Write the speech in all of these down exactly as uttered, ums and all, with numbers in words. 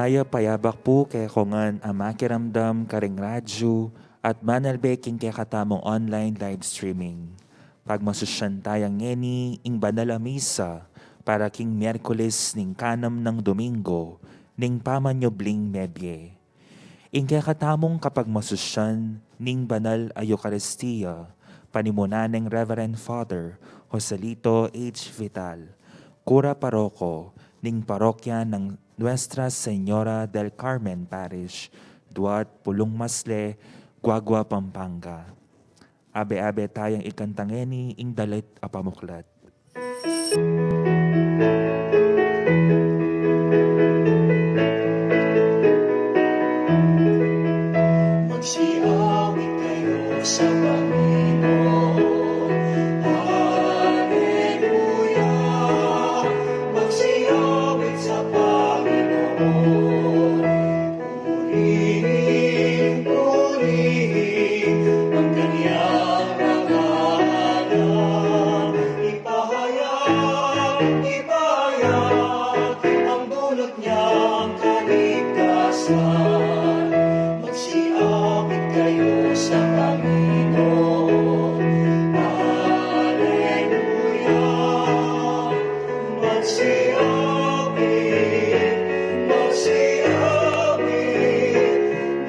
Mayap a yabak pu kekongan a makiramdam karing radyu at manalbe king kekatamung online live streaming. Pagmasusyan taya ngeni ing banal a misa para king Miyerkules ning kanam nang Domingo ning pamanyubling mebie. Ing kekatamung kapagmasusyan ning banal a Eukaristia, panimunan neng Reverend Father Joselito H. Vital, kura paroko ning parokya nang Nuestra Señora del Carmen Parish, Duat, Pulung Masle, Guagua, Pampanga. Abe-abe tayang ikanta ngeni ing dalit a pamuklat. Magsiawit kayu sa Panginoon. Aleluya. Magsiawit sa Panginoon. Purihin, purihin ang kanyang ngalan. Ipahayag, ipahayag ang bunot niyang kaligtasan. Magsiawit kayu sa Panginoon. Aleluya. Magsiawit, magsiawit,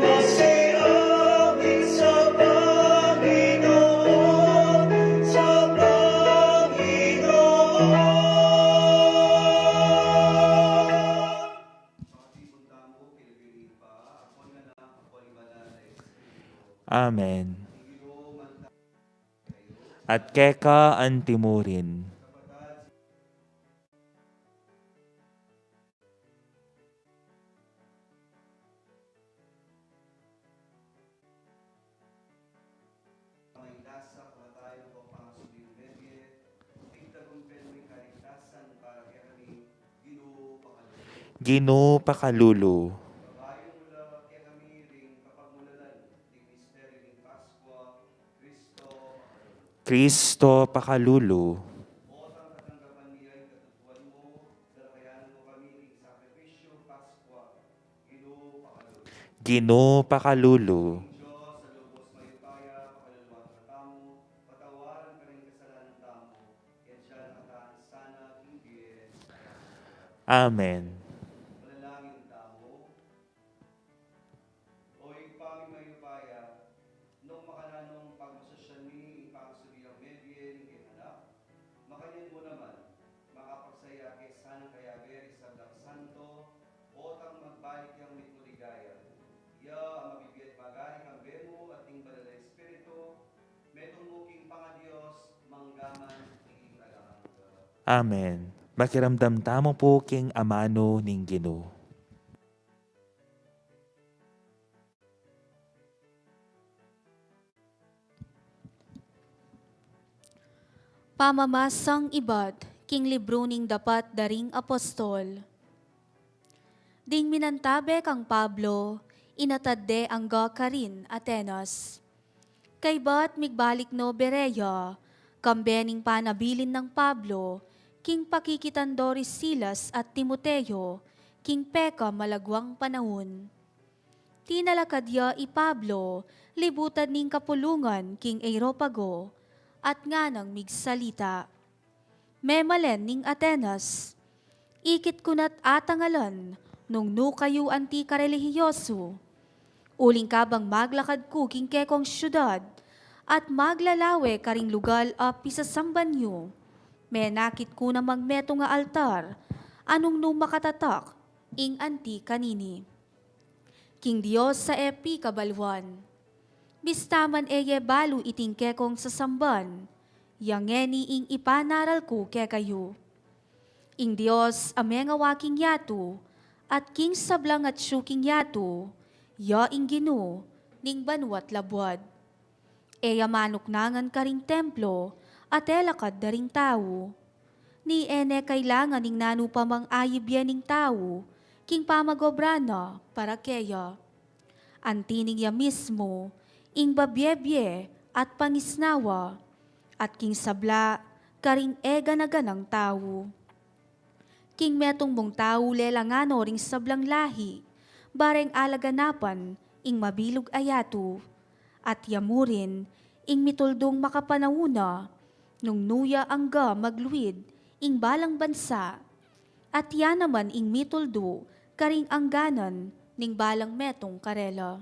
magsiawit sa Panginoon, sa Panginoon. Amen. At keka antimurin. Ginu, pakalulu. Kristo, pakalulu. Ginu, pakalulu. Amen. O Ibpa ming mayupaya, nung makananu nang pagmasusyan mi ing pangsubi yang mebie ning kekang anak, makanyan mu naman, makapagsaya ke sana kayabe ring sablang santo, otang magbalik yang mitmu ligaya. Iya a mabibie at magari kambe mu at ning Banal a Espiritu, metung mu king pangaDios, mangga man king alang angga. Amen. Makiramdam tamu pu king amanu ning Ginu. Pamamasang ibat king libru ning Dapat da ring Apostol. Ding minantabe kang Pablo, inatad de angga karin Atenas. Kaybat migbalik no Berea, kambe ning panabilin nang Pablo, king pakikitando ri Silas at Timoteo, king pekamalagwang panaun. Tinalakad ya i Pablo, libutan ning kapulungan king Areopago, at nganang migsalita. Memalen ning Atenas, ikit ku na't atangalan nung nu kayu anti karelihiyosu. Uling kabang maglakad ku king kekong siudad, at maglalawe karing lugal a pisasamban yu, menakit ku namang metung a altar, a nung nu makatatak ing anti kanini. King Dios a e pikabaluan. Bista man e ye balu iting kekong sasamban, ya ngeni ing ipanaral ku kekayu. Ing Dios a mengawa king yatu, at king sablang atsu king yatu, ya ing Ginu ning banua't labuad. E ya manuknangan karing templo, at e lakad da ring tau. Ni e ne kailangan ing nanu pa mang ayib ye ning tau, king pamag-obra na para keya. Anti ning ya mismu, ing babie-bie at pangisnawa, at king sabla, karing e gana-ganang tau. King metung mung tau lelangan no ring sablang lahi, bareng alaganapan ing mabilug a yatu, at ya mu rin ing mituldung makapanaun na, nung nu ya angga magluid ing balang bansa, at ya naman ing mituldu karing angganan ning balang metung karela.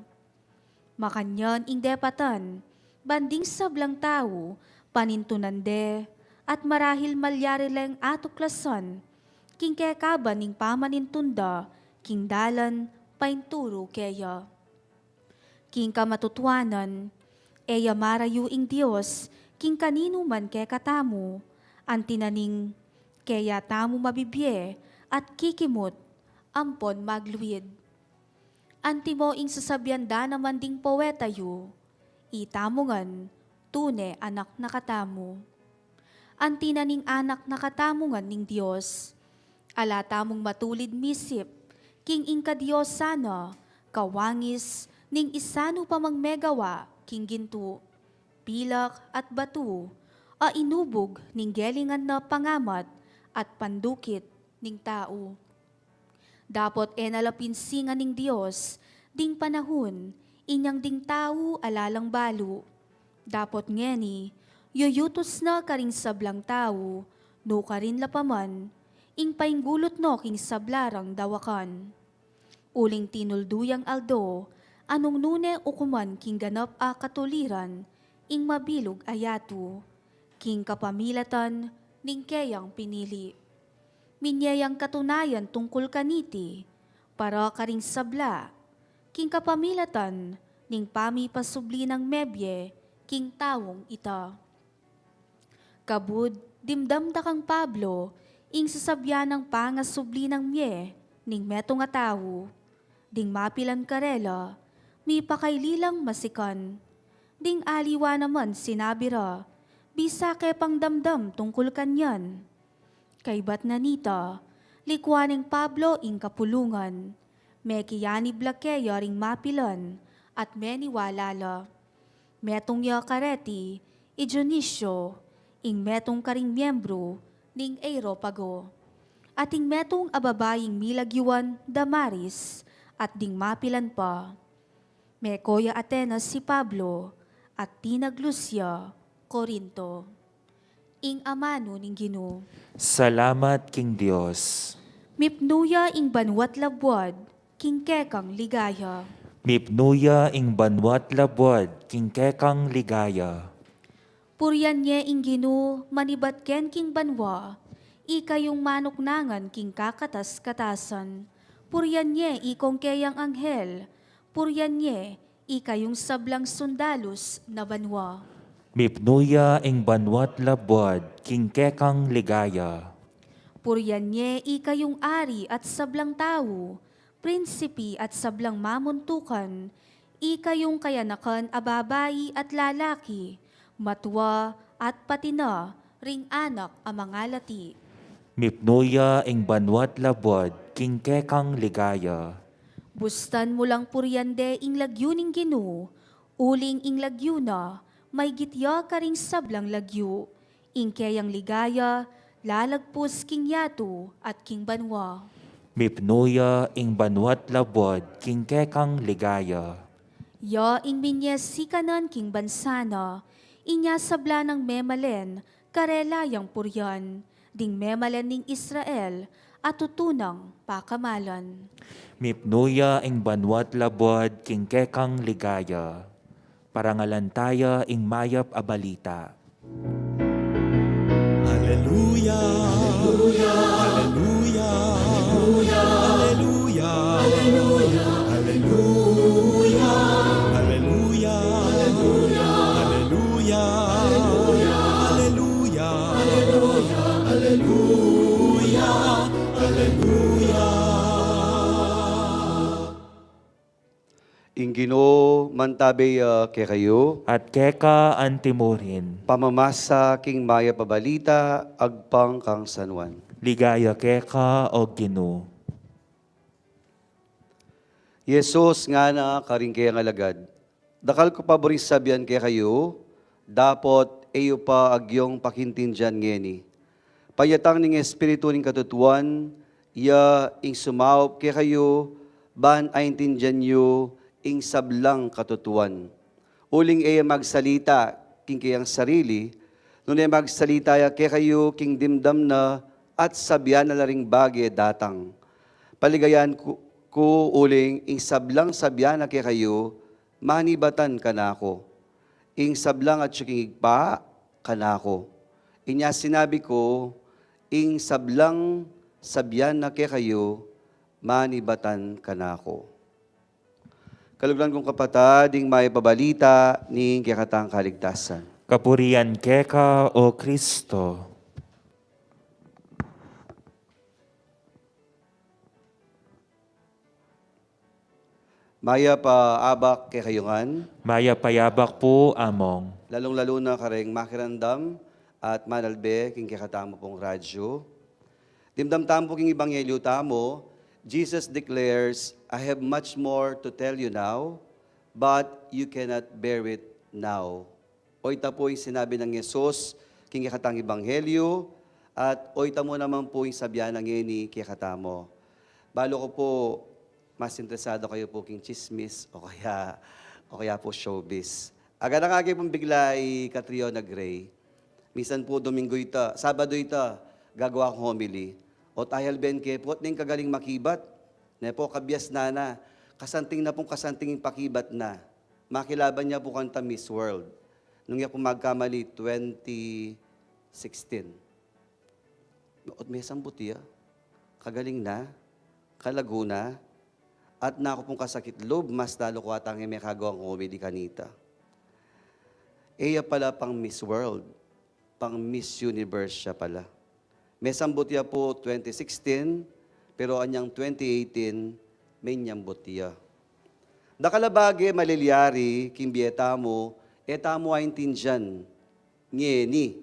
Makanyan ing depatan, ban ding sablang tau panintunan de, at marahil malyari leng atuklasan king kekaban ning pamanintun da king dalan painturu keya. King kamatutuanan, e ya marayu ing Dios king kaninu man kekatamu, anti na ning keya tamu mabibie at kikimut ampon magluid. Antimo ing sasabian da naman ding poeta yu, itamu ngan tune anak na katamu. Anti na ning anak na katamu ngan ning Dios, ala tamung matulid misip king ing kadiosan na kawangis ning isanu pa mang megawa king gintu, pilak at batu, a inubug ning gelingan na pangamat at pandukit ning tau. Dapot e na la pinsingan ning Dios ding panahun inyang ding tau ala lang balu. Dapot ngeni, yuyutus na karing sablang tau, nukarin la pa man, ing painggulut no king sabla rang dawakan. Uling tinuldu yang aldo, a nung nune ukuman king ganap a katuliran ing mabilug a yatu, king kapamilatan ning keyang pinili. Minye yang katunayan tungkul kaniti, para karing sabla, king kapamilatan ning pamipasubli nang mebie king taung ita. Kabud, dimdam da kang Pablo ing sasabian nang pangasubli nang mie ning metung a tau, ding mapilan karela, mipakaili lang masikan. Ding aliwa naman sinabi ra, bisa ke pang damdam tungkul kanyan. Kaybat na nita, likuan neng Pablo ing kapulungan, mekiyanib la keya ring mapilan, at meniwala la. Metung ya kareti i Dionisio, ing metung karing miembru ning Areopago, at ing metung a babaing milagyuan Damaris, at ding mapilan pa. Meko ya Atenas i Pablo, at tinaglus ya Corinto. Ing amanu ning Ginu. Salamat king Dios. Mipnu ya ing banua't labuad king kekang ligaya. Mipnu ya ing banua't labuad king kekang ligaya. Purian ye ing Ginu, manibat ken king banua, ikayung manuknangan king kakatas-katasan. Purian ye ikong keyang anghel, purian ye ikayung sablang sundalus na banua. Mipnu ya ing banua't labuad king kekang ligaya. Purian ye ikayung ari at sablang tau, prinsipi at sablang mamuntukan, ikayung kayanakan a babai at lalaki, matua at pati na ring anak a mangalati. Mipnu ya ing banua't labuad king kekang ligaya. Bustan mu lang purian de ing lagyu ning Ginu, uling ing lagyu na maygit ya karing sablang lagyu. Ing keyang ligaya lalagpus king yatu at king banua. Mipnu ya ing banua't labuad king kekang ligaya. Ya ing minye sikanan king bansa na, inya sabla nang memalen karela yang purian, ding memalen ning Israel a tutu nang pakamalan. Mipnu ya ing banua't labuad king kekang ligaya. Parangalan taya ing mayap a balita. Aleluya. Aleluya. Aleluya. Aleluya. Aleluya. Ing Ginu mantabe ya kekayu. At keka antimurin. Pamamasa king mayap a balita agpang kang San Juan. Ligaya keka, o Ginu. Jesus ngana karing keyang alagad, dakal ku pa buring sabian kekayu, dapot e yu pa agyung pakintindian ngeni. Panyatang ning Espiritu ning katutuan, Iya ing sumaup kekayu, ban aintindian yu ing sablang katutuan. Uling e ya magsalita king kayang sarili, nune magsalita ya kekayu king dimdam na at sabian na la ring bage datang. Paligayan ku, ku uling ing sablang sabian na kekayu, manibatan kanaku. Ing sablang atyu king Ibpa, kanaku. Inya sinabi ku, ing sablang sabian na kekayu, manibatan kanaku. Kaluguran kung kapatad, ing mayap a balita ning kekatang kaligtasan. Kapurian keka, O Kristo. Mayap a abak kekayu ngan. Mayap a abak pu, Among. Lalung-lalu na kareng makiramdam at manalbe king kekatamu pung radyu. Dimdam tamu pu king ebanghelyu tamu, Jesus declares, "I have much more to tell you now, but you cannot bear it now." Oyta pu ing sinabi nang Jesus king kekatang ebanghelyu, at oyta mu naman pu ing sabian na ngeni kekatamu. Balu ku pu, mas interesadu kayu pu king tsismis o kaya, o kaya pu showbiz. Aganaka ke pung bigla i Catriona Gray. Minsan pu Domingo ita, Sabado ita, gagawa kung homily. Ot ayalben ke pu, at ning kagaling makibat. Ne pu, kabiasnan na, kasanting na pung kasanting ing pakibat na. Makilaban ya pu kanita Miss World. Nung ya pu magkamali, twenty sixteen. Ot mesambut ya, kagaling na, kalagu na, at naku pung kasakit lub, mas lalu ku atang e mekagawang homily kanita. E ya pala pang Miss World, pang Miss Universe ya pala. Mesambut ya pu twenty sixteen, pero anyang twenty eighteen, menyambut ya. Dakal a bage malilyari king bie tamu, e tamu aintindian ngeni.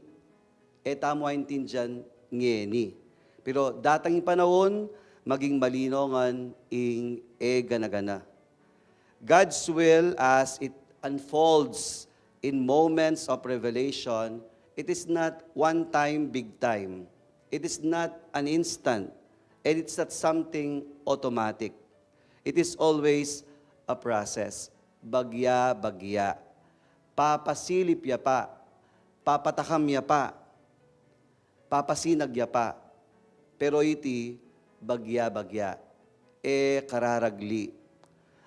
E tamu aintindian ngeni. Pero datang ing panaun, maging malino ngan ing e gana-gana. God's will, as it unfolds in moments of revelation, it is not one time, big time. It is not an instant, and it's not something automatic. It is always a process. Bagya-bagya. Papasilip ya pa. Papatakam ya pa. Papasinag ya pa. Pero iti, bagya-bagya. E kararagli.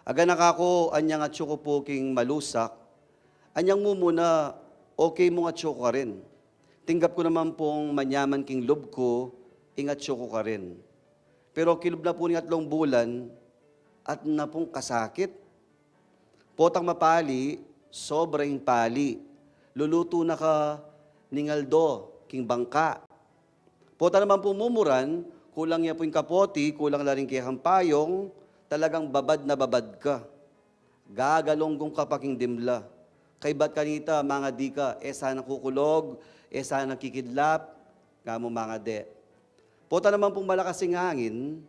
Aganaka ku, anyang atyu ku pu king malusak, anyang mumuna, okay mung atyu ku karin. Tinggap ku naman pung manyaman king lub ku, ing atyu ku karin. Pero kilub na pu ning atlung bulan, at na pung kasakit. Potang mapali, sobra ing pali. Lulutu na ka ning aldo king bangka. Pota naman pung mumuran, kulang ya pu ing kapoti, kulang la ring kekang payung, talagang babad na babad ka. Gagalunggong ka pa king dimla. Kaybat kanita, mangadi ka, e sana kukulog, e sana kikidlap, nga mu mangadi. Pota naman pung malakas ing angin,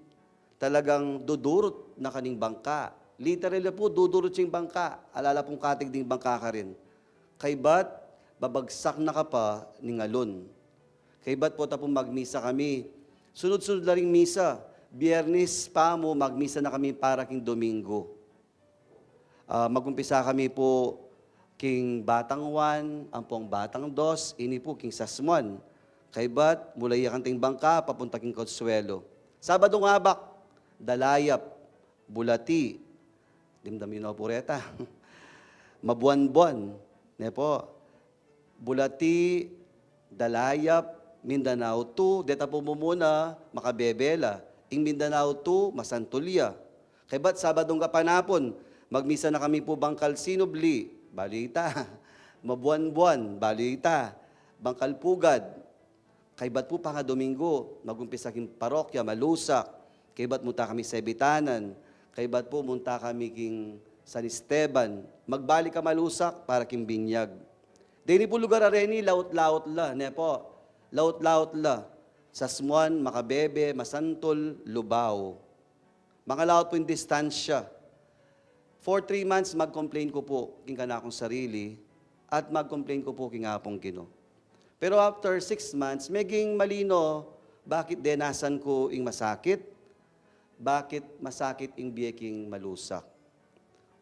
talagang dudurut na ka ning bangka. Literal ya pu, dudurut ya ing bangka. Ala la pung katig ding bangka karin. Kaybat, babagsak na ka pa ning alun. Kaybat pota pung magmisa kami. Sunod-sunod la ring misa. Biernis pa mu, magmisa na kami para king Domingo. Ah, magumpisa kami pu king batang one, ampong batang dos, ini pu king sasmuan. Kaybat, mula ya kanting bangka, papunta king Consuelo. Sabadung abak, Dalayap, Bulati, dimdam yu na pu reta. Mabuanbuan, ne pu. Bulati, Dalayap, Mindanao two, deta pu mumuna, makabebe la. Ing Mindanao two, masantul ya. Kaybat Sabadung kapanapun, magmisa na kami pu Bangkal Sinubli, balu ita. Mabuanbuan, balu ita. Bangkal Pugad. Kaybat pu pangadomingo, magumpisa king parokya, Malusak. Kaybat munta kami Sebitanan. Kaybat pu munta kami king San Esteban. Magbalik a Malusak para king binyag. Deni pu lugar a reni, laut-laut la, ne pu? Laut-laut la. Sasmuan, Makabebe, Masantul, Lubao. Makalaut pu ing distansya. For three months, mag-complain ku pu king kanakung sarili at mag-complain ku pu king Apung Ginu. Pero after six months, meging malino Bakit denasan ku ing masakit? Bakit masakit ing bie king malusak?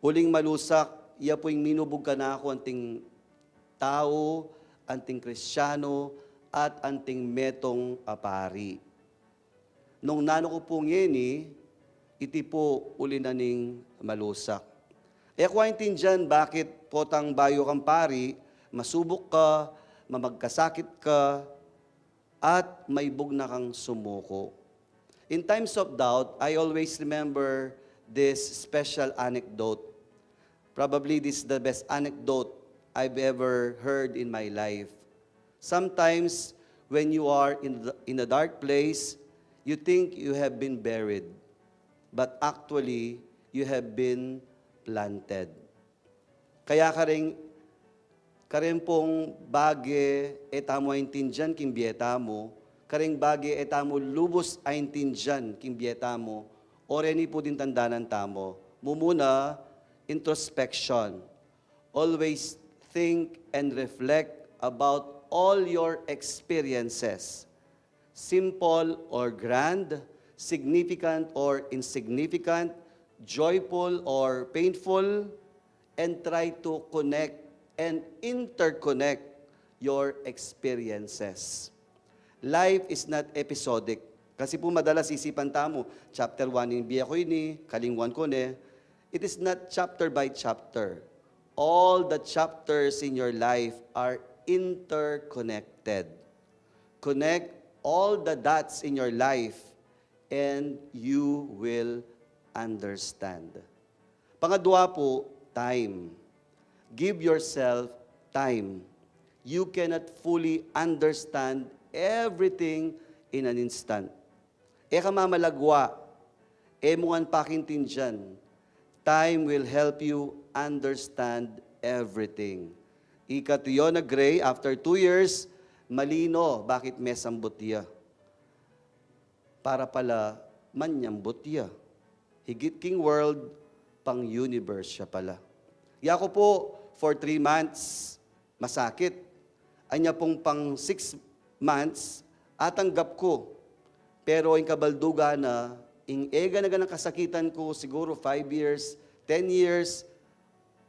Uling malusak, ya pu ing minubug kanaku anting tau, anting Kristiano, at anting metung a pari. Nung nanu ku pu ngeni, iti pu uli na ning malusak. E ku aintindian bakit potang bayu kang pari, masubuk ka, mamagkasakit ka, at maibug na kang sumuko. In times of doubt, I always remember this special anecdote. Probably this is the best anecdote I've ever heard in my life. Sometimes, when you are in the, in a dark place, you think you have been buried, but actually, you have been planted. Kaya karing, karing pung bage e tamu aintindian king bie tamu, karing bage e tamu lubus aintindian king bie tamu, o reni pu ding tandanan tamu. Mumuna, introspection. Always think and reflect about all your experiences, simple or grand, significant or insignificant, joyful or painful, and try to connect and interconnect your experiences. Life is not episodic. Kasi pu madalas isipan tamu, chapter one ing bie ku ini, kalingwan ku ne. It is not chapter by chapter. All the chapters in your life are interconnected. Connect all the dots in your life and you will understand. Pangadwa pu, time. Give yourself time. You cannot fully understand everything in an instant. E ka mamalagwa, e mu ngan pakintindian. Time will help you understand everything. Ika tu Yonah Gray, after two years, malino bakit mesambut ya. Para pala manyambut ya. Higit king world, pang universe ya pala. Yaku pu, for three months, masakit. Anya pung pang six months, atanggap ku. Pero ing kabaldugan na, ing e gana-ganang kasakitan ku, siguru five years, ten years,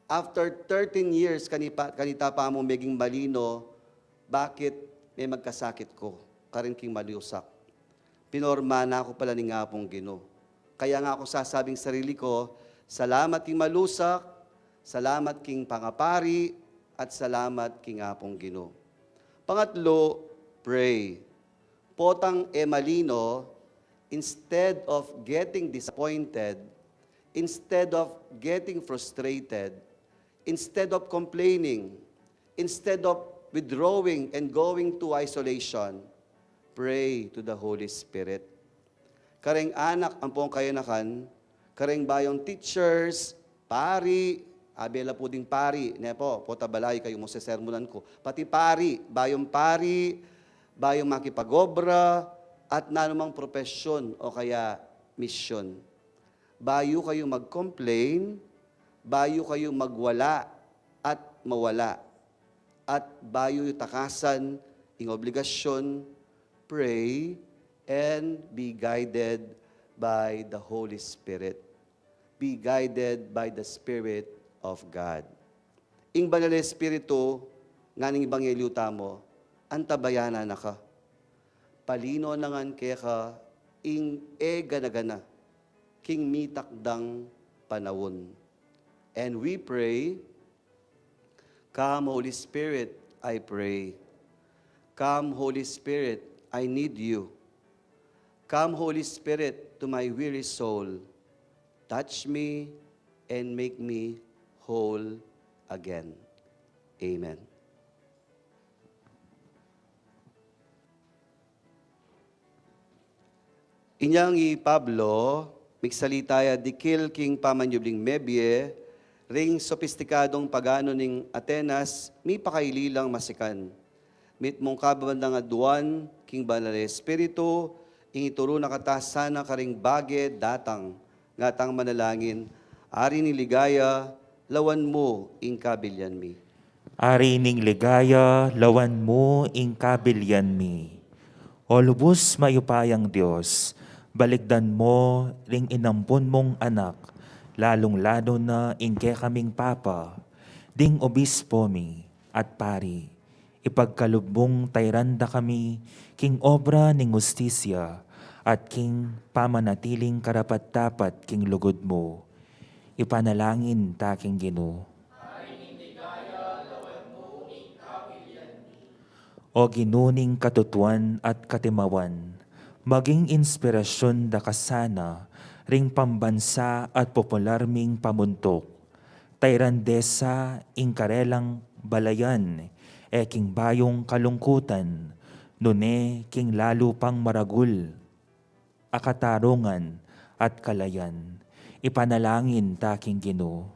after thirteen years, kanipa-, kanita pa mu meging malino, bakit me magkasakit ku, karin king malusak. Pinorma na ku pala ning Apung Ginu. Kaya nga ku sasabing sarili ku, salamat king malusak, salamat king pangapari, at salamat king Apung Ginu. Pangatlu, pray. Potang e malino, instead of getting disappointed, instead of getting frustrated, instead of complaining, instead of withdrawing and going to isolation, pray to the Holy Spirit. Kareng anak ampong kayanakan, kareng bayung teachers, pari, abe la pu ding pari, ne pu, pota balayu kayu mu sesermunan ku. Pati pari, bayung pari, bayung makipag-obra, at nanumang propesyun o kaya misyon. Bayu kayu mag-complain, bayu kayu magwala at mawala, at bayu yu takasan ing obligasyun, pray and be guided by the Holy Spirit. Be guided by the Spirit of God. Ing Banal a Espiritu, nganang ebanghelyu tamu, antabayanan na ka. Palino na ngan keka ing e gana-gana king mitakdang panaun. And we pray, "Come, Holy Spirit, I pray. Come, Holy Spirit, I need you. Come, Holy Spirit, to my weary soul. Touch me and make me whole again." Amen. Inyang i Pablo, migsalita ya dikil king pamanyubling mebie, ring sopistikadung pagano ning Atenas, mipakaili lang masikan. Mitmung kababandang aduan, king Banal a Espiritu, ing ituru na kata sana karing bage datang, ngatang manalangin, Ari ning ligaya, lawan mu ing kabilian mi. Ari ning ligaya, lawan mu ing kabilian mi. O lubus mayupayang Dios, balikdan mu ring inampun mung anak, lalung-lalu na ing kekaming Papa, ding obispo mi at pari. Ipagkalub mung tairan da kami king obra ning hustisya at king pamanatiling karapat-dapat king lugud mu. Ipanalangin ta king Ginu. O Ginu ning katutuan at katimawan, maging inspirasyun da ka sana ring pambansa at popular ming pamuntuk. Tairan de sa ing karelang balayan, e king bayung kalungkutan, nune king lalu pang maragul a katarungan at kalayan. Ipanalangin ta king Ginu.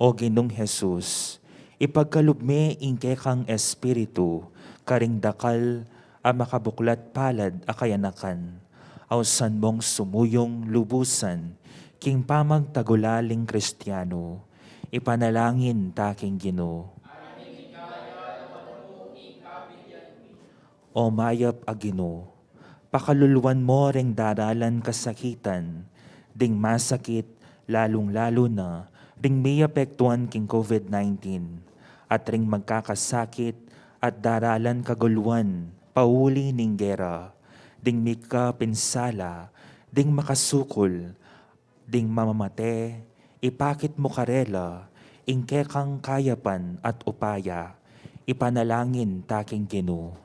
O Ginung Jesus, ipagkalub me ing kekang Espiritu karing dakal a makabuklat palad a kayanakan, ausan mong sumuyung lubusan king pamagtagulaling Kristiano. Ipanalangin ta king Ginu. O mayap a Ginu, pakaluluan mo ring daralan kasakitan, ding masakit, lalung-lalu na ring miapektuan king COVID nineteen, at ring magkakasakit at daralan kaguluan, pauli ning gera, ding mika pinsala, ding makasukul, ding mamamate, ipakit mu karela ing kekang kayapan at upaya. Ipanalangin ta king Ginu.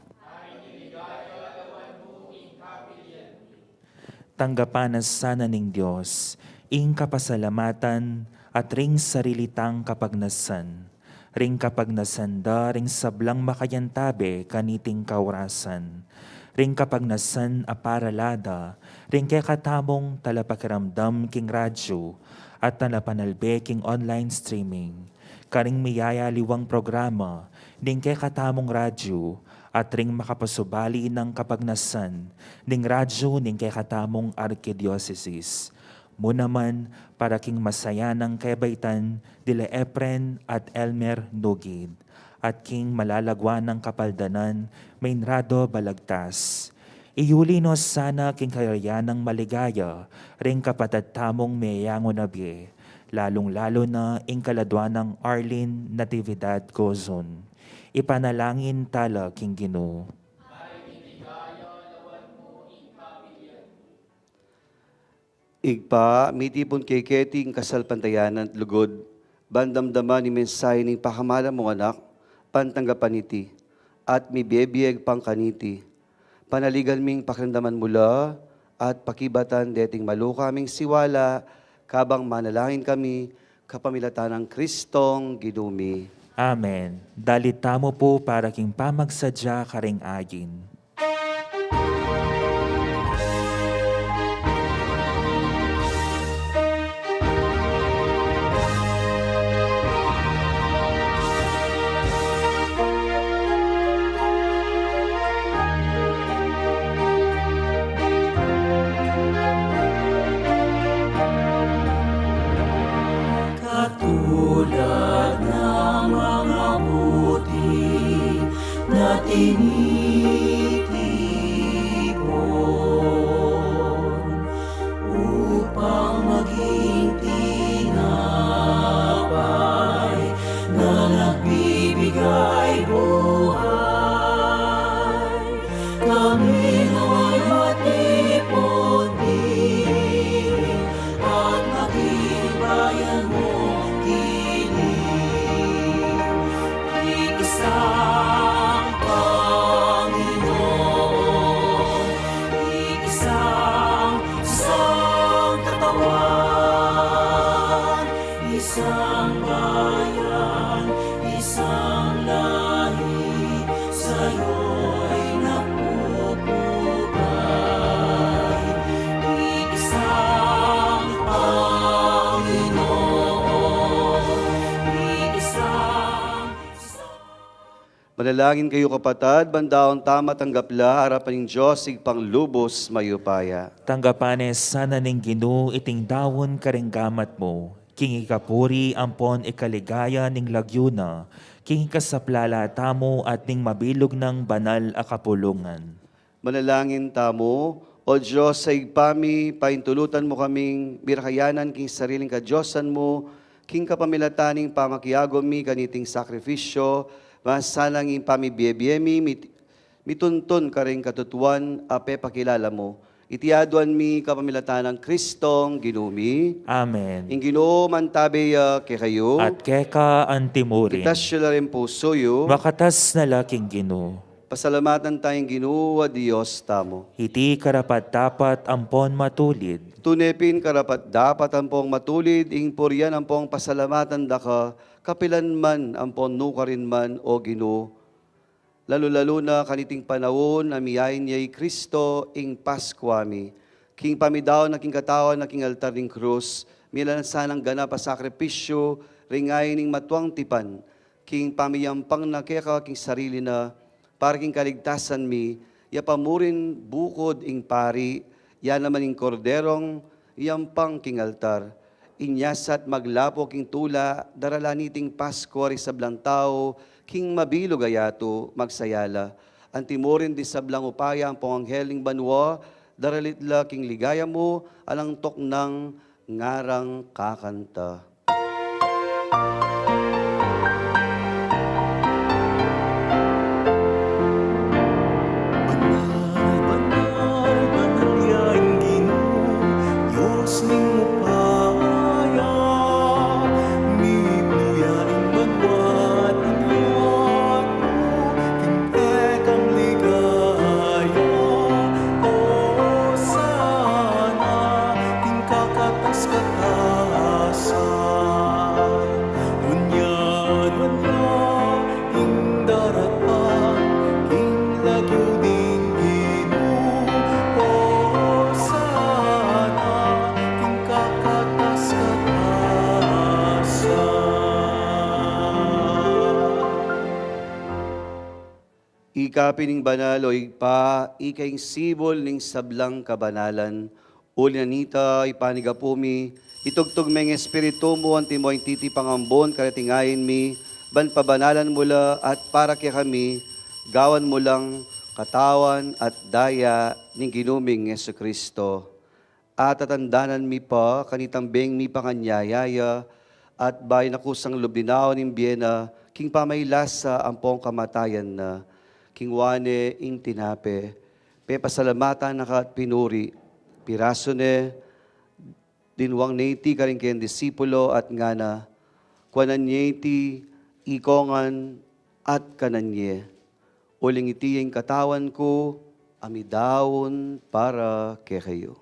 Tanggapan na sana ning Dios ing kapasalamatan at ring sarili tang kapagnasan, ring kapagnasan da ring sablang makayantabe kaniting kaurasan, ring kapagnasan a parala da ring kekatamung talapakiramdam king radyu at talapanalbe king online streaming, karing miyayaliwang programa ning kekatamung radyu at ring makapasubali nang kapagnasan ning radyu ning kekatamung arkidiosesis. Mu naman para king masayanang kebaitan dila Efren at Elmer Nugid, at king malalaguan nang kapaldanan Maynrado Balagtas. Iyuli no sana king kayarian nang maligaya ring kapatad tamung meyangu na bie, lalung-lalu na ing kaladua nang Arlene Natividad Gozon. Ipanalangin tala king Ginu. Ibpa, mitipun keketi ing kasalpantayanan at lugud, ban damdaman ing mensahe ning pakamalan mung Anak, ban tanggapan iti, at mibie-bie pang kaniti. Panaligan ming pakiramdaman mu la, at pakibatan deting maluka ming siwala, kabang manalangin kami, kapamilatan nang Kristong Ginu mi. Amen. Dalit tamu pu para king pamagsadya karing ayin. Katulad ng mga buti na tinitipon upang maging tinapay na nagbibigay buhay. Kami nawa'y matipon din at maging bayan mo kini. Iisang Panginoon, iisang, isang katawan, isang bayan, isang lahi, sa'yo'y nagpupugay. Iisang Panginoon, iisang Manalangin kayu, kapatad, ban daun tama tanggap la arapan ning Dios Ibpang lubus mayupaya. Tanggapan ne sana ning Ginu iting daun karing gamat mu, King ikapuri ampon ikaligaya ning lagyu na, king ikasaplala tamu at ning mabilug nang banal a kapulungan. Manalangin tamu. O Dios a Ibpa mi, paintulutan mu kaming mirakayanan king sariling kadiosan mu, king kapamilatan ning pamakiagum mi kaniting sakrifisyo, masanang ing pamibie-bie mi, mit-, mituntun karing katutuan a pepakilala mu. Iti aduan mi kapamilatan nang Kristong Ginu mi. Amen. Ing Ginu mantabe ya kekayu. At keka antimurin. Itas yu la ring pusu yu. Makatas na la king Ginu. Pasalamatan taya ing Ginu a Dios tamu. Iti karapat-dapat ampon matulid. Tune pin karapat-dapat ampong matulid ing purian ampong pasalamatan daka, kapilan man ampong nukarin man, o Ginu. Lalu-lalu na kaniting panaun a miyain ya i Kristo ing Paskua mi. King pamidaun na king katawan na king altar ning krus, milansan nang ganap a sakripisyu, ring ain ning matuang tipan, king pamiyampang na keka king sarili na, para king kaligtasan mi, ya pa murin bukud ing pari, ya naman ing korderong yampang king altar. Inya sa at maglapo king tula, darala niting Paskua ring sablang tau, king mabilug a yatu, magsaya la. Antimurin ding sablang upaya ampong anghel ning banua, daralit la king ligaya mu, alang tuknang ngarang kakanta. Banal, banal, banal ya ing Ginu, Dios ning upaya, mibie ya ing banua at ing yatu, king kekang ligaya, Hosana, king kakatas-katasan. Nunyan, nunyan, ing daraptan, king lagyu ning Ginu, Hosana, king kakatas-katasan. Ika pin ing banal, o Ibpa, ika ing sibul ning sablang kabanalan. Uli na nita, ipanigapu mi, itugtug me ing Espiritu mu, antimo ing titipang ambun kareting ain mi, ban pabanalan mu la at para kekami, gawan mu lang katawan at daya ning Ginu ming Jesucristo. Atatandanan mi pa kanitang beng mipanganyaya ya, at bayu na kusang lub dinaun ing bie na king pamailasa ampong kamatayan na. Kingwa ne ing tinape, pepasalamatan na ka at pinuri, pirasu ne, dinwang ne iti karing kayang disipulo at ngana, kuanan ye iti ikongan at kanan ye, uling iti ya ing katawan ku a midaun para kekayu.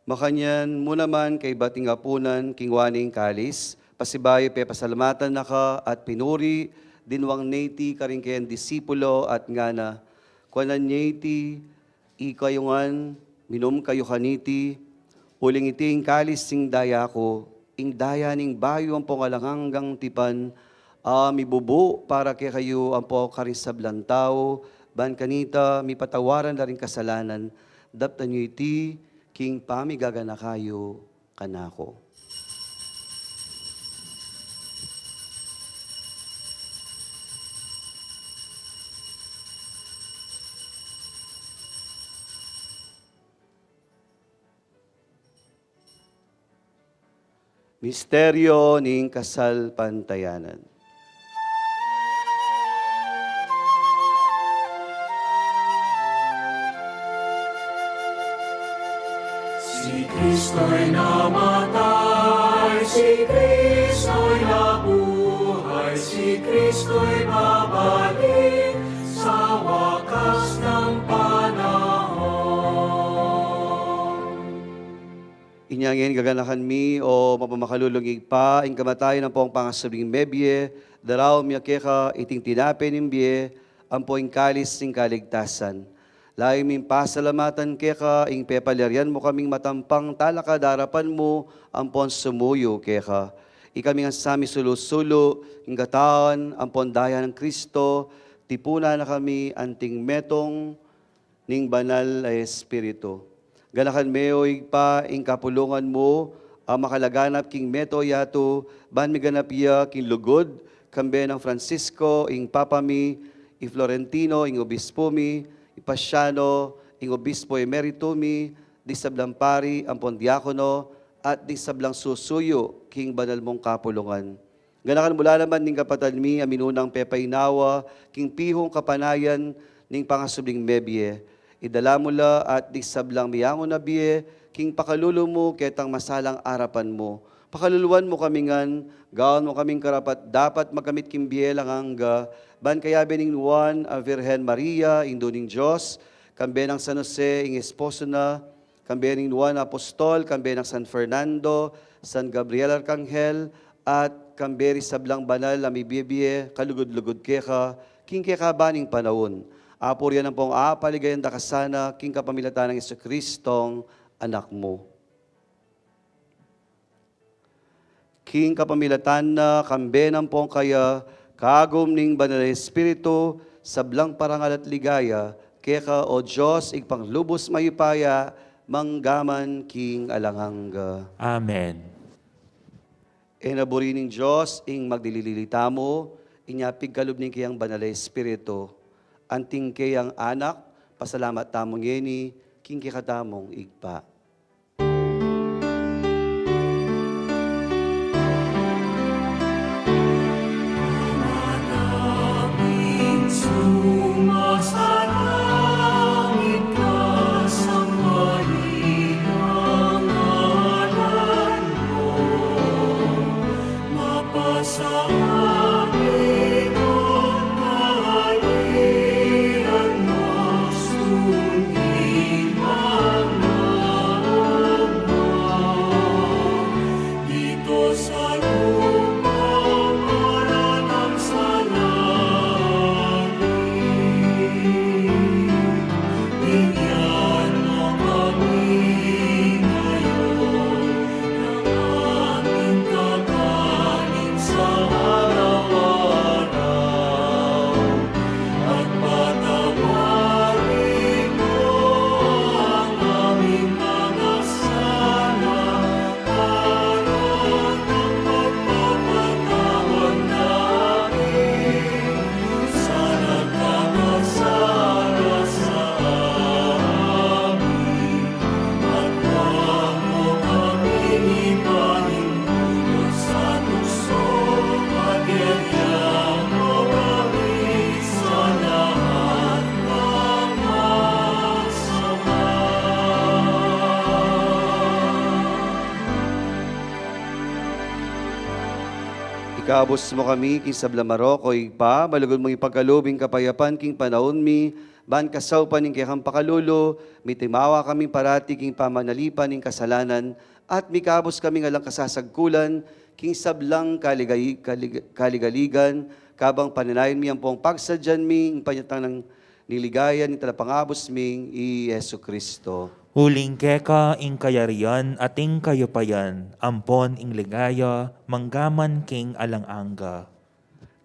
Makanyan mu naman kaybat ning apunan, kingwa ne ing kalis, pasibayu pepasalamatan na ka at pinuri, dinwang ne iti karing kayang disipulo at ngana, kuanan ye iti ikayu ngan, minum kayu kaniti, uling iti ing kalis ning daya ku, ing daya ning bayu ampong alang anggang tipan, a mibubu para kekayu ampong karing sablang tau, ban kanita mipatawaran la ring kasalanan. Daptan yu iti king pamigaganaka yu kanaku. Misteryo ning kasalpantayanan. Si Kristo'y namatay, si Kristo'y nabuhay, si Kristo'y babalik sa wakas ng panahon. Inya ngeni gaganakan mi, o mapamakalulung Ibpa, ing kamatayan ampong pangasubling mebie, daraun mi keka iting tinape ning bie, ampo ing kalis ning kaligtasan. Lalu ming pasalamatan keka ing pepalyarian mu kaming matampang talakad king arapan mu ampon sumuyu keka. Ikami ngan sami sulu-sulu ing katawan ampon daya nang Kristo, tipunan na kami anting metung ning Banal a Espiritu. Ganakan me, o Ibpa, ing kapulungan mu a makalaganap king meto yatu, ban miganap ya king lugud, kambe nang Francisco, ing Papa mi, i Florentino, ing Obispo mi, i Pasiano, ing Obispo Emerito mi, ding sablang pari ampon diakono, at ding sablang susuyu king banal mung kapulungan. Ganakan mu la naman ding kapatad mi a minunang pepainawa king pihung kapanayan ning pangasubling mebie. Idala mu la at ding sablang miyangun a bie king pakalulu mu ketang masalang arapan mu. Pakaluluan mu kami ngan, gawan mu kaming karapat-dapat magkamit king bie alang angga, ban kayabe ning Nuan a Virgen Maria, Indu ning Dios, kambe nang San Jose, ing esposo na, kambe ning Nuan a Apostol, kambe nang San Fernando, San Gabriel Arkanghel, at kambe ring sablang banal a mibie-bie kalugud-lugud keka, king kekaban ning panaun. Apurian ampong apaligayan da ka sana, king kapamilatan nang Jesucristong Anak mu. King kapamilatan na, kambe nang pong kaya, kagum ning Banal a Espiritu, sablang parangal at ligaya, keka, o Dios, Ibpang lubus mayupaya, manggaman king alang angga. Amen. E na buri ning Dios ing magdililili tamu, inya pigkalub ning keyang Banal a Espiritu, anting keyang anak, pasalamat tamu ngeni, king kekatamung Ibpa. Ikabus mu kami king sablang marok, o Ibpa, malugud mung ipagkalub ing kapayapan king panaun mi, ban kasaupan ning kekang pakalulu, mitimawa kami parati king pamanalipan ning kasalanan, at mikabus kami ngan alang kasasagkulan king sablang kaligai-, kalig-, kaligaligan, kabang pananayan mi ampong pagsadyan mi ing panyatang ning ligaya ning Talapangabus ming i Jesucristo. Uling keka ing kayarian at ing kayupayan, ampon ing ligaya, manggaman king alang angga.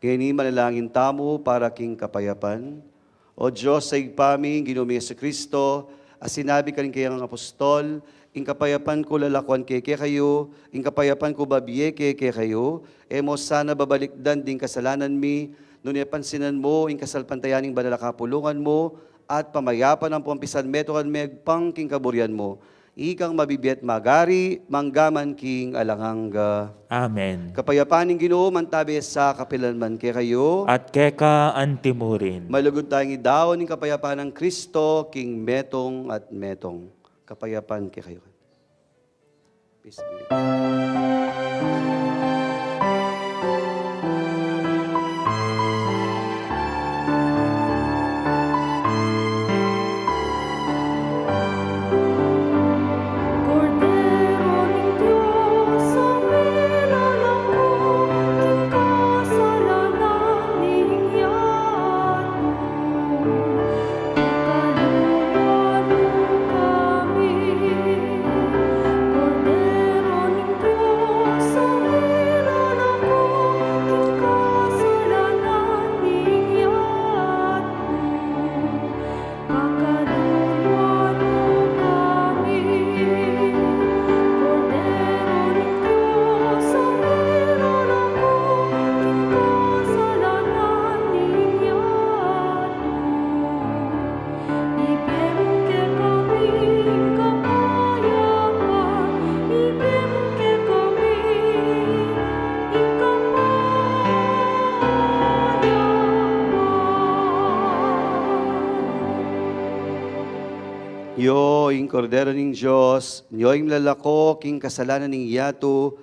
Ngeni manalangin tamu para king kapayapan. O Dios a Ibpa mi, Ginu ming Jesucristo, a sinabi karing kekang apostol, "Ing kapayapan ku lalakuan ke kekayu, ing kapayapan ku babie ke kekayu," e mu sana babalikdan ding kasalanan mi, nune pansinan mu ing kasalpantayanan ning banal a kapulungan mu, at pamayapan ampong pisanmetungan mi agpang king kaburian mu. Ikang mabibie at magari, manggaman king alang angga. Amen. Kapayapan ning Ginu mantabe sa kapilanman kekayu. At keka antimurin. Malugud tayang idaun ing kapayapan nang Kristo king metung at metung. Kapayapan kekayu. Peace be with you. Kordero ning Dios, a milalako king kasalanan ning yatu. Pakalulu Yo ing Kordero ning Dios, nyo ing milalako king kasalanan ning yatu,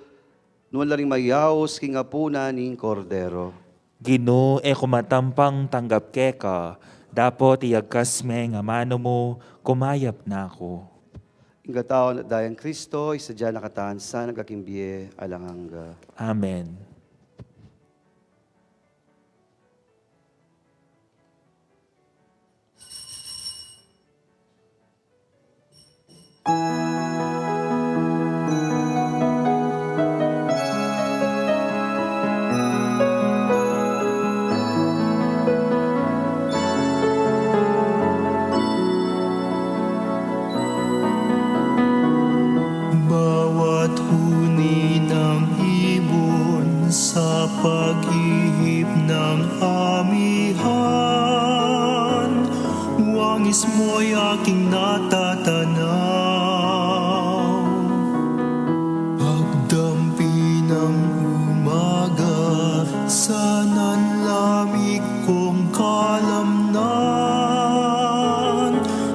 nuan la ring mayaus king apunan ning Kordero. Ginu, e ku matampang tanggap keka, dapot iyagkas me ing amanu mu, kumayap na ku. Ing katawan at dayang Kristo, isadya na katamu sana king bie alang angga. Amen. Bawat huni ng ibon sa pag-ihip ng amihan, wangis mo'y aking natatanaw. Pagdampi ng umaga, sa nanlamig kong kalamnan,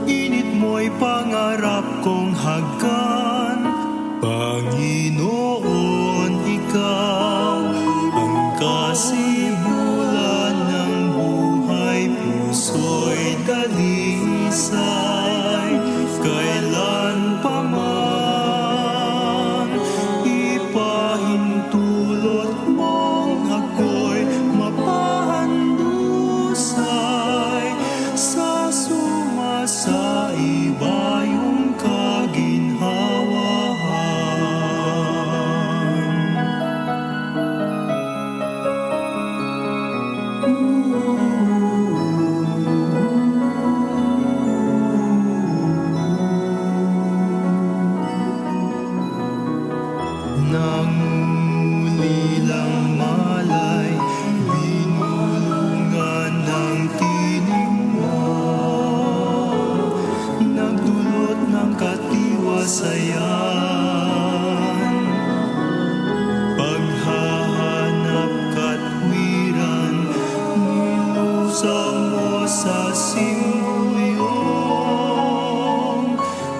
init mo'y pangarap kong hagkan. Panginoon, ikaw ang kasibulan ng buhay, puso'y dalisay, kailan pa man ipahintulot mong ako'y mapahandusay sa sumasaibayung kaginhawaan. Nangungulilang malay, binulungan ng tinig mo, nagdulot ng katiwasayan. Paghahanap katwiran, nilusaw mo sa simbuyong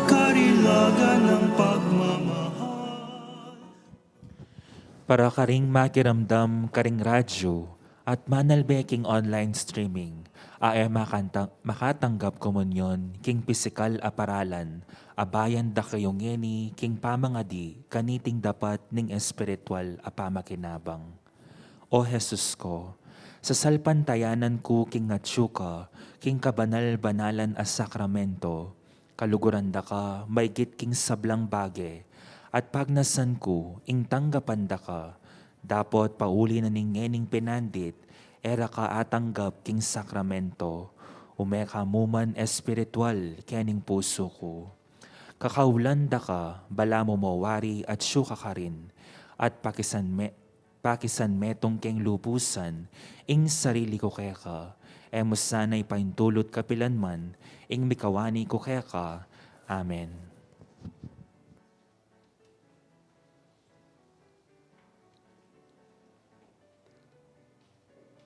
karilagan ng pagmamahal. Para karing makiramdam karing radyo at manalbe king online streaming, a e makanta-, makatanggap komunyon king pisikal a paralan, abayan da kayu ngeni king pamangadi kaniting dapat ning espiritual a pamakinabang. O Jesus ko, sasalpantayanan ku king atyu ka king kabanal-banalan a sakramento, kaluguran da ka maigit king sablang bage, at pagnasan ku ing tanggapan da ka, dapot pauli na ning ngening pinandit, e ra ka atanggap king sakramento, ume ka mu man espiritual kening pusu ku. Kakaulan da ka, balamu mo wari atyu ka karin, at pakisan me, pakisan metung keng lubusan ing sarili ku keka, e mu sana ipaintulut kapilan man ing mikawani ku keka. Amen.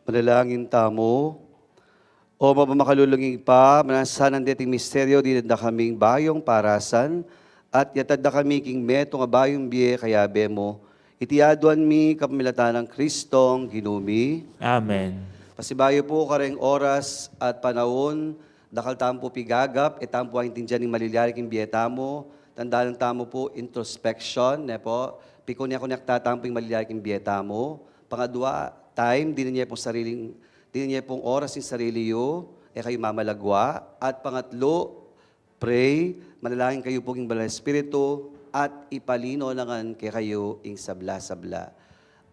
Manalangin tamu. O mapamakalulung Ibpa, mananu sana deting misteryo, dinan da kaming bayung parasan, at yatad da kami king metung a bayung bie, kayabe mu. Iti aduan mi kapamilatan nang Kristong Ginu mi. Amen. Pasibayu pu kareng oras at panaun, dakal tamu pu pigagap, e tamu pu aintindian ing malilyari king bie tamu, tandanan tamu pu introspection, ne pu, pikunekonekta tamu pu ing malilyari king bie tamu. Pangadua, time, dinan ye pung sariling, dinan ye pung oras ing sarili yu, e kayu mamalagwa. At pangatlu, pray, manalangin kayu pu king Banal a Espiritu, at ipalino na ngan kekayu ing sabla-sabla.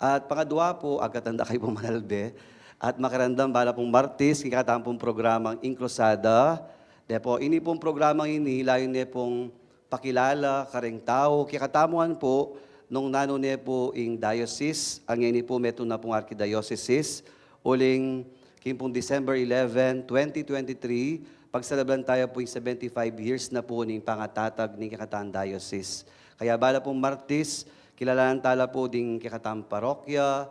At pangadua pu, agkatan da kayu pung manalbe, at makiramdam bala pung Martis, king kekatamu pung programang Ing Krusada. De pu, ini pung programang ini, layun ne pung pakilala kareng tau kekatamu ngan pu, nung nanu ne pu ing diocese, a ngeni pu metung na pung archidiocesis, uling king pung December eleven, twenty twenty-three, pagselebran taya pu ing seventy-five years na pu ning pangatatag ning kekatang diocese. Kaya bala pung Martis, kilalanan tala pu ding kekatang parokya,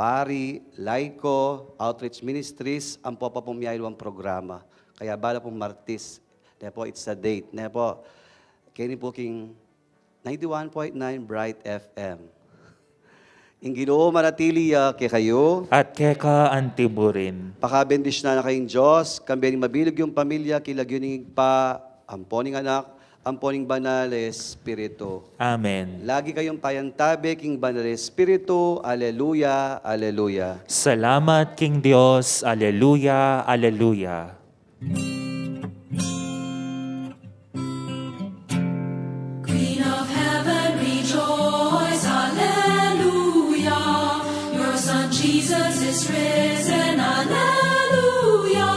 pari, laiko, outreach ministries, ampo pa pung miyayaliwang programa. Kaya bala pung Martis, Ne po, it's a date. Ne po, keni po king ninety-one point nine Bright F M. Ing Ginu manatili ya kekayu. At keka anti mu rin. Pakabendisyonan na kayong Diyos, kambe ning mabilug yung pamilya, king lagyu ning Ibpa, ampo ning Anak, ampo ning Banal a Espiritu. Amen. Lagi kayong payantabe king Banal a Espiritu. Aleluya, aleluya. Salamat king Dios. Aleluya, aleluya. Queen of heaven, rejoice, alleluia. Your Son Jesus is risen, alleluia.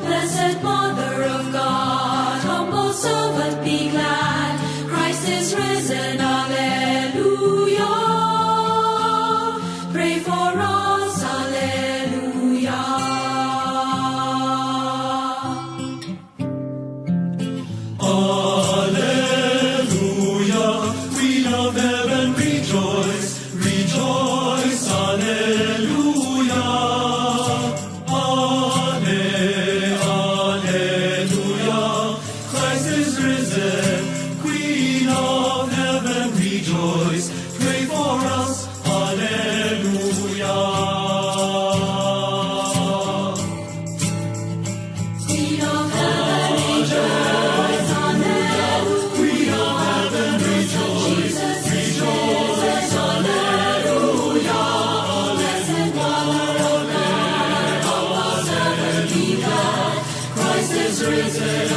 Blessed Mother of God, humble servant, be glad. Christ is risen, alleluia. Pray for us, alleluia. Alleluia, Queen of heaven, rejoice, rejoice, alleluia. Alle-, alleluia, Christ is risen, Queen of heaven, rejoice, pray for us, alleluia. Queen of heaven, rejoice, alleluia. Queen of heaven, rejoice, rejoice, alleluia. Blessed Mother of God, help us ever be glad. Christ is risen,